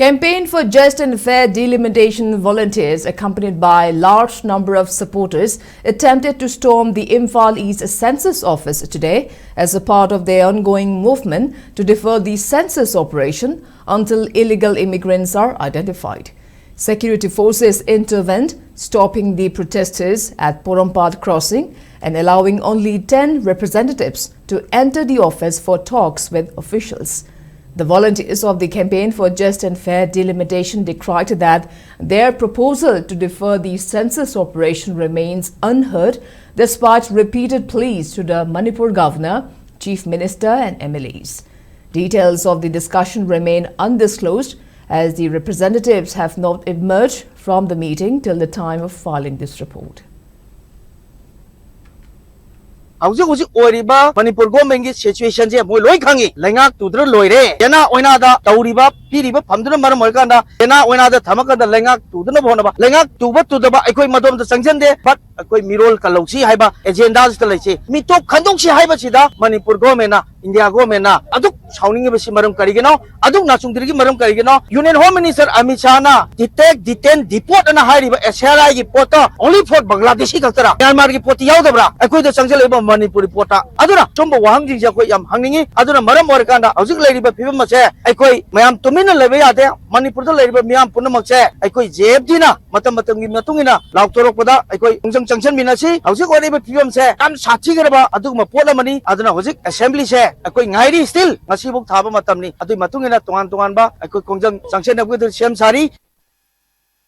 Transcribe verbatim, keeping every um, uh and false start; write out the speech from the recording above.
Campaign for Just and Fair Delimitation volunteers, accompanied by a large number of supporters, attempted to storm the Imphal East Census Office today as a part of their ongoing movement to defer the census operation until illegal immigrants are identified. Security forces intervened, stopping the protesters at Porompat crossing and allowing only ten representatives to enter the office for talks with officials. The volunteers of the Campaign for Just and Fair Delimitation decried that their proposal to defer the census operation remains unheard despite repeated pleas to the Manipur governor, chief minister, and M L As. Details of the discussion remain undisclosed as the representatives have not emerged from the meeting till the time of filing this report. ꯍꯧꯖꯤꯛ ꯍꯧꯖꯤꯛ ꯑꯣꯏꯔꯤꯕ ꯃꯅꯤꯄꯨꯔ ꯒꯣꯔꯃꯦꯟꯒꯤ ꯁꯤꯆꯨꯋꯦꯁꯟꯁꯦ ꯃꯣꯏ ꯂꯣꯏ ꯈꯪꯉꯤ꯫ ꯂꯩꯉꯥꯛ ꯇꯨꯗꯅ ꯂꯣꯏꯔꯦ꯫ ꯌꯦꯅꯥ ꯑꯣꯏꯅꯥꯗ ꯇꯧꯔꯤꯕ ꯄꯤꯔꯤꯕ ꯐꯝꯗꯨꯅ ꯃꯔꯝ ꯑꯣꯏꯔꯀꯥꯟꯗ ꯌꯦꯅꯥ ꯑꯣꯏꯅꯥꯗ ꯊꯝꯃꯀꯥꯟꯗ ꯂꯩꯉꯥꯛ ꯇꯨꯗꯅꯕ ꯍꯣꯠꯅꯕ, ꯂꯩꯉꯥꯛ ꯇꯨꯕ ꯇꯨꯗꯕ ꯑꯩꯈꯣꯏ ꯃꯗꯣꯝꯗ ꯆꯪꯁꯤꯟꯗꯦ꯫ ꯕꯠ ꯑꯩꯈꯣꯏ ꯃꯤꯔꯣꯜ ꯀꯜꯍꯧꯁꯤ ꯍꯥꯏꯕ ꯑꯦꯖꯦꯟꯗꯥꯁꯤꯗ ꯂꯩꯁꯤ꯫ ꯃꯤꯇꯣꯞ ꯈꯟꯗꯣꯛꯁꯤ ꯍꯥꯏꯕꯁꯤꯗ ꯃꯅꯤꯄꯨꯔ ꯒꯣꯔꯃꯦꯟꯅ, ꯏꯟꯗꯤꯌꯥ ꯒꯣꯔꯃꯦꯟꯅ ꯑꯗꯨꯛ ꯁꯥꯎꯅꯤꯡꯉꯤꯕꯁꯤ ꯃꯔꯝ ꯀꯔꯤꯒꯤꯅꯣ? ꯑꯗꯨꯛ ꯅꯥꯆꯨꯡꯗ꯭ꯔꯤꯒꯤ ꯃꯔꯝ ꯀꯔꯤꯒꯤꯅꯣ? ꯌꯨꯅꯤꯌꯟ ꯍꯣꯝ ꯃꯤꯅꯤꯁꯇꯔ ꯑꯃꯤꯠ ꯁꯥꯍꯅ detect, detain, deport ꯑꯅ ꯍꯥꯏꯔꯤꯕ ꯑꯦꯁ ꯑꯥꯔ ꯑꯥꯏꯒꯤ ꯄꯣꯠꯇꯣ only for ꯕꯪꯒ꯭ꯂꯥꯗꯦꯁꯤ ꯈꯛꯇꯔꯥ? ꯃ꯭ꯌꯥꯟꯃꯥꯔꯒꯤ ꯄꯣꯠꯇꯤ ꯌꯥꯎꯗꯕ꯭ꯔꯥ? ꯑꯩꯈꯣꯏꯗ ꯆꯪꯁꯤꯜꯂꯛꯏꯕ ꯃꯅꯤꯄꯨꯔꯤ ꯄꯣꯠꯇ꯫ ꯑꯗꯨꯅ ꯁꯨꯝꯕ ꯋꯥꯍꯪꯁꯤꯡꯁꯦ ꯑꯩꯈꯣꯏ ꯌꯥꯝ ꯍꯪꯅꯤꯡꯉꯤ꯫ ꯑꯗꯨꯅ ꯃꯔꯝ ꯑꯣꯏꯔꯀꯥꯟꯗ ꯍꯧꯖꯤꯛ ꯂꯩꯔꯤꯕ ꯐꯤꯕꯝ ꯑꯁꯦ ꯑꯩꯈꯣꯏ ꯃꯌꯥꯝ ꯇꯨꯃꯤꯟꯅ ꯂꯩꯕ ꯌꯥꯗꯦ꯫ ꯃꯅꯤꯄꯨꯔꯗ ꯂꯩꯔꯤꯕ ꯃꯤꯌꯥꯝ ꯄꯨꯝꯅꯃꯛꯁꯦ ꯑꯩꯈꯣꯏ ꯖꯦ ꯑꯦꯐ ꯗꯤꯅ ꯃꯇꯝ ꯃꯇꯝꯒꯤ ꯃꯇꯨꯡ ꯏꯟꯅ ꯂꯥꯎꯊꯣꯔꯛꯄꯗ ꯑꯩꯈꯣꯏ ꯈꯣꯡꯖꯪ ꯆꯪꯁꯤꯟꯃꯤꯟꯅꯁꯤ꯫ ꯍꯧꯖꯤꯛ ꯑꯣꯏꯔꯤꯕ ꯐꯤꯕꯝꯁꯦ ꯌꯥꯝ ꯁꯥꯊꯤꯈ꯭ꯔꯕ ꯑꯗꯨꯒꯨꯝꯕ ꯄꯣꯠ ꯑꯃꯅꯤ꯫ ꯑꯗꯨꯅ ꯍꯧꯖꯤꯛ ꯑꯦꯁꯦꯝꯕ꯭ꯂꯤꯁꯦ ꯑꯩꯈꯣꯏ ꯉꯥꯏꯔꯤ꯫ Still ꯉꯁꯤꯐꯥꯎ ꯊꯥꯕ ꯃꯇꯝꯅꯤ꯫ ꯑꯗꯨꯒꯤ ꯃꯇꯨꯡ ꯏꯟꯅ ꯇꯣꯉꯥꯟ ꯇꯣꯉꯥꯟꯕ ꯑꯩꯈꯣꯏ ꯈꯣꯡꯖꯪ ꯆꯪꯁꯤꯟꯅꯕꯒꯤꯗꯃꯛ ꯁꯦꯝ ꯁꯥꯔꯤ꯫